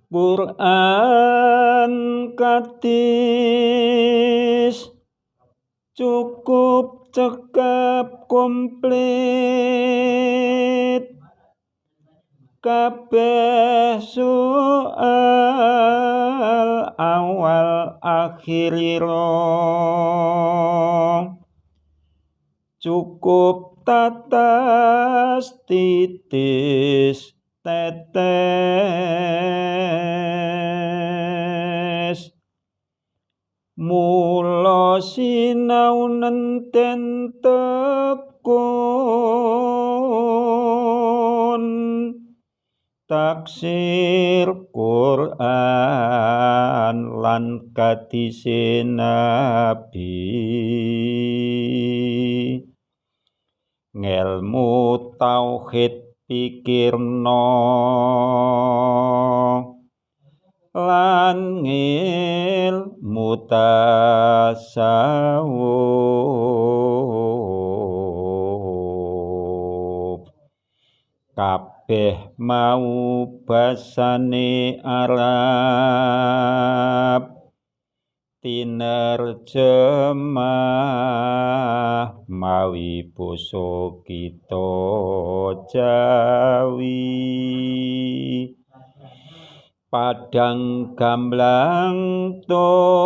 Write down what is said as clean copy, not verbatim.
Quran kadis cukup cekap komplit kabeh soal awal akhirira cukup tatas titis tetes mula sinau nenten tekun taksir Quran lan kadise Nabi ngelmu tauhid pikirno lan ngilmu tasawuf kabeh mau basane Arab tinerjemah mawi basa kita Jawi padang gamblang tur